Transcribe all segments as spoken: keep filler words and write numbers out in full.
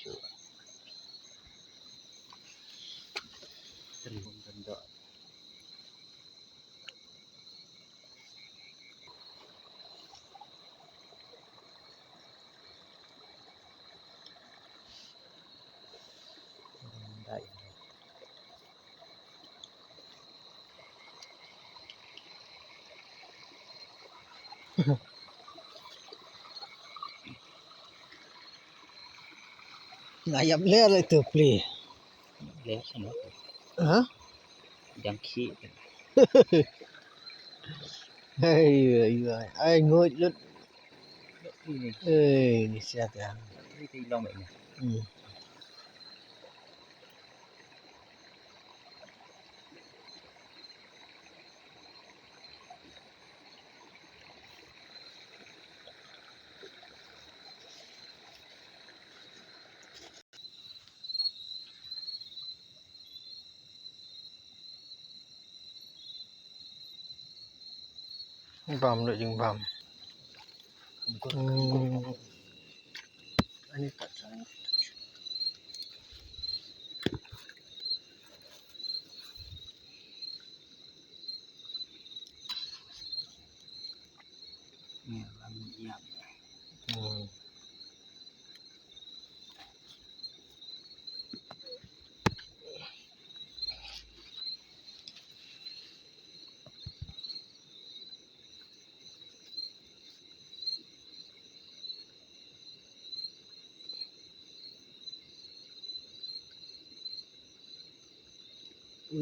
shuh. Teri hum tenda. Nga ïap ler itu pli. Ler sana. Ha? Jang ki. Ai, ai, ai, ai, nguid lut. Ini. Eh, ini siat ya. Ini ti long ini. Hmm. Bam, lut jingbam. Hmm. Ani tak. Ni lam ïap. Hmm.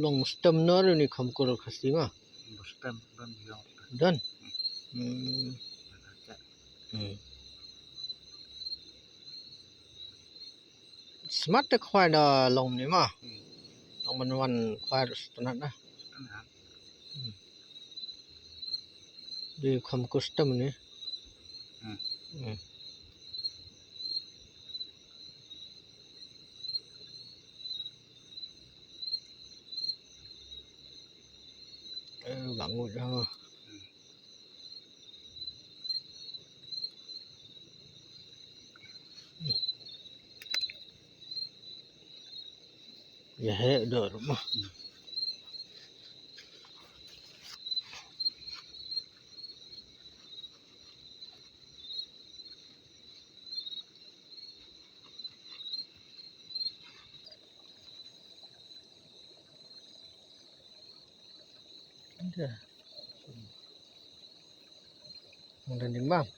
Long stem nor ni kham kur khasi ma. Stem ban yong. Dan. Hmm. Hmm. Smat te khwai da long ni ma. Hmm. Long ban wan khwai stunat da. Stunat. Hmm. Di kham custom ni. Hmm. Hmm. Eh, bangun dah. Hmm. Ya, he, dor. Ada. Ada di bang.